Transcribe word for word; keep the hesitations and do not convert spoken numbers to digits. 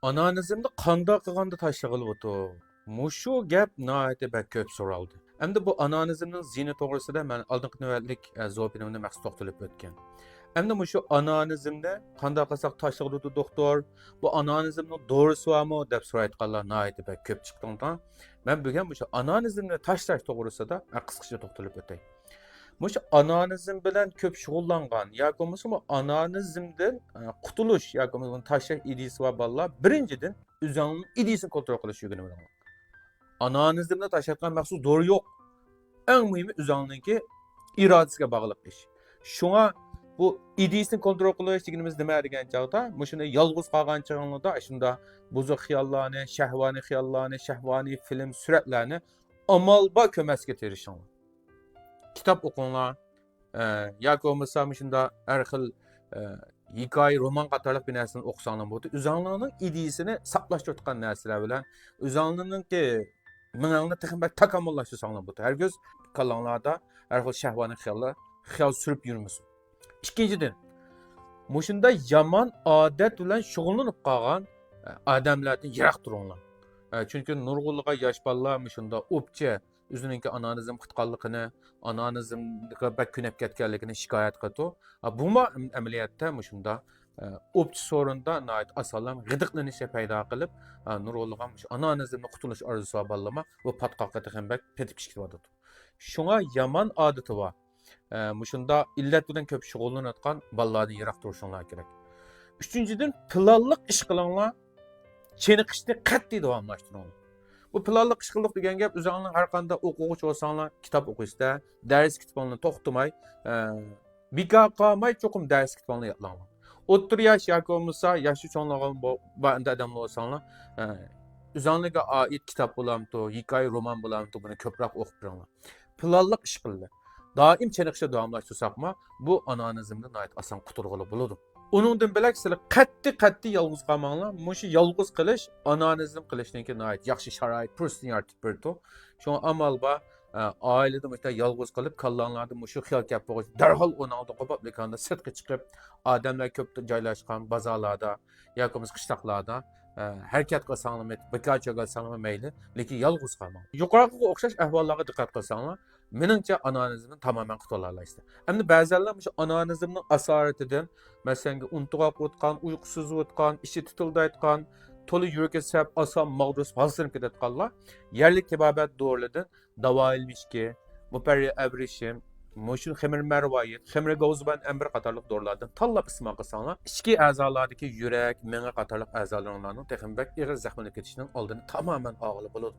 ئانانىزمنى قانداق قىلغاندا تاشلىغىلى بولىدۇ؟ مۇشۇ گەپ ناھايىتى بەك كۆپ سورالدى. ئەمدى بۇ ئانانىزمنىڭ زىيىنى توغرىسىدا مەن ئالدىنقى نۆۋەتلىك، ئە، زوپىنىمدا مەخسۇس توختىلىپ ئۆتكەن. ئەمدى مۇشۇ ئانانىزمنى قانداق قىلساق تاشلىغىلى بولىدۇ، دوختۇر؟ بۇ ئانانىزمنىڭ دورىسى بارمۇ؟ دەپ سورايدىغانلار ناھايىتى بەك كۆپ چىقتىڭلار. مەن بۈگۈن مۇشۇ ئانانىزمنى تاشلاش توغرىسىدا، ئە، قىسقىچە توختىلىپ ئۆتەي. مۇشۇ ئانانىزم بىلەن كۆپ شۇغۇللانغان ياكى بولمىسا بۇ ئانانىزمدىن، ئە، قۇتۇلۇش ياكى بولمىسا بۇنى تاشلاش ئىدىيىسى بار بالىلار، بىرىنچىدىن، ئۆزۈڭنىڭ ئىدىيىسىنى كونترول قىلىشنى ئۆگىنىۋېلىڭلار. ئانانىزمنى تاشلايدىغان مەخسۇس دورا يوق. ئەڭ مۇھىمى ئۆزۈڭنىڭكى ئىرادىسىگە باغلىق ئىش. شۇڭا بۇ ئىدىيىسىنى كونترول قىلىش دېگىنىمىز نېمە دېگەن چاغدا، مۇشۇنى يالغۇز قالغان چېغىڭلاردا شۇنداق بۇزۇق خىياللارنى، شەھۋانىي خىياللارنى، شەھۋانىي فىلىم، سۈرەتلەرنى ئامال بار كۆرمەسلىككە تىرىشىڭلار. كىتاب ئوقۇڭلار، ئە، ياكى بولمىسا مۇشۇنداق ھەر خىل، ئە، ھېكايە، رومان قاتارلىق بىر نەرسىنى ئوقۇساڭلار بولىدۇ. ئۆزۈڭلارنىڭ ئىدىيىسىنى ساپلاشتۇرۇۋاتقان نەرسىلەر بىلەن ئۆزۈڭلارنىڭكى مېڭەڭلارنى تېخىمۇ بەك تاكامۇللاشتۇرساڭلار بولىدۇ. ھەرگىز كاللاڭلاردا ھەر خىل شەھۋانىي خىياللار خىيال سۈرۈپ يۈرمىسۇن. ئىككىنچىدىن، مۇشۇنداق يامان ئادەت بىلەن شۇغۇللىنىپ قالغان، ئە، ئادەملەردىن يىراق تۇرۇڭلار. ئە، چۈنكى نۇرغۇنلىغان ياش بالىلار مۇشۇنداق ئوپچە ئۆزىنىڭكى ئانانىزم قۇتقانلىقىنى، ئانانىزمغا بەك كۆنۈپ كەتكەنلىكىنى شىكايەت قىلىدۇ. ھا، بۇمۇ ئەم-، ئەمەلىيەتتە مۇشۇنداق، ئە، ئوپچە سورۇندا ناھايىتى ئاسانلا غىدىقلىنىشنى پەيدا قىلىپ، ھا، نۇرغۇنلىغان مۇشۇ ئانانىزمنى قۇتۇلۇش ئارزۇسى بار بالىلارمۇ بۇ پاتقاققا تېخىمۇ بەك پېتىپ كېتىۋاتىدۇ. شۇڭا يامان ئادىتى بار، ئە، مۇشۇنداق ئىللەت بىلەن كۆپ شۇغۇللىنىۋاتقان بالىلاردىن يىراق تۇرۇشۇڭلار كېرەك. ئۈچىنچىدىن، پىلانلىق ئىش قىلىڭلار، چېنىقىشنى قەتئىي داۋاملاشتۇرۇڭلار. بۇ پىلانلىق ئىش قىلدۇق دېگەن گەپ ئۆزۈڭنىڭ ھەر قانداق ئوقۇغۇچى بولساڭلار، كىتاب ئوقۇيسىلەر، دەرس كىتابىڭلارنى توختىماي، ئە، بىكار قالماي چوقۇم دەرس كىتابىڭلارنى يادلاڭلار. ئوتتۇرا ياش ياكى بولمىسا ياشى چوڭلىغان بو-، بار ئادەملەر بولساڭلار، ئە، ئۆزۈڭلارغا ئائىت كىتاب بولامتۇ، ھېكايە، رومان بولامتۇ، بۇنى كۆپرەك ئوقۇپ بېرىڭلار. پىلانلىق ئىش قىلدى. دائىم چېنىقىشتا داۋاملاشتۇرساقمۇ، بۇ ئانانىزمدىن ناھايىتى ئاسان قۇتۇلغىلى بولىدۇ. ئۇنىڭدىن بۆلەك سىلەر قەتئىي، قەتئىي يالغۇز قالماڭلار. مۇشۇ يالغۇز قېلىش ئانانىزم قىلىشنىڭكى ناھايىتى ياخشى شارائىت پۇرسىتىنى يارىتىپ بېرىدۇ. شۇڭا ئامال بار، ئە، ئائىلىدە مۇشۇنداق يالغۇز قېلىپ، كاللاڭلاردا مۇشۇ خىيال كەپ بولغاچ، دەرھال ئۇنىڭدىن قوپۇپ، لېكىن سىرتقا چىقىپ، ئادەملەر كۆپ جايلاشقان بازارلاردا ياكى بولمىسا قىشلاقلاردا، ئە، ھەرىكەت قىلساڭلارمۇ، بىكار چۆگەلسەڭلارمۇ مەيلى، لېكىن يالغۇز قالماڭ. يۇقىرىقىغا ئوخشاش ئەھۋاللارغا دىققەت قىلساڭلار، مېنىڭچە ئانانىزمدىن تامامەن قۇتۇلالايسىلەر. ئەمدى بەزەنلەر مۇشۇ ئانانىزمنىڭ ئاسارىتىدىن، مەسىلەن، ئۇنتۇغاق ئۇرۇتقان، ئۇيقۇسىزلىۋاتقان، ئىچى تىتىلدايدىغان، تولا يۈرىكى سەپ، ئاسان ماغدۇرسىپ، ھالسىرىپ كېتىدىغانلار يەرلىك تېبابەت دورىلىرىدىن داۋائىلىمىشكى، مۇپەررى ئەبرىشىم، مۇشۇ خېمىر مەرۋايىت، خېمىر گاۋزىبان ئەمبىر قاتارلىق دورىلاردىن تاللاپ ئىستېمال قىلساڭلار، ئىچكى ئەزالارىكى يۈرەك، مېڭە قاتارلىق ئەزالىرىڭلارنىڭ تېخىمۇ بەك ئېغىر زەخىملىنىپ كېتىشىنىڭ ئالدىنى تامامەن ئالغىلى بولىدۇ.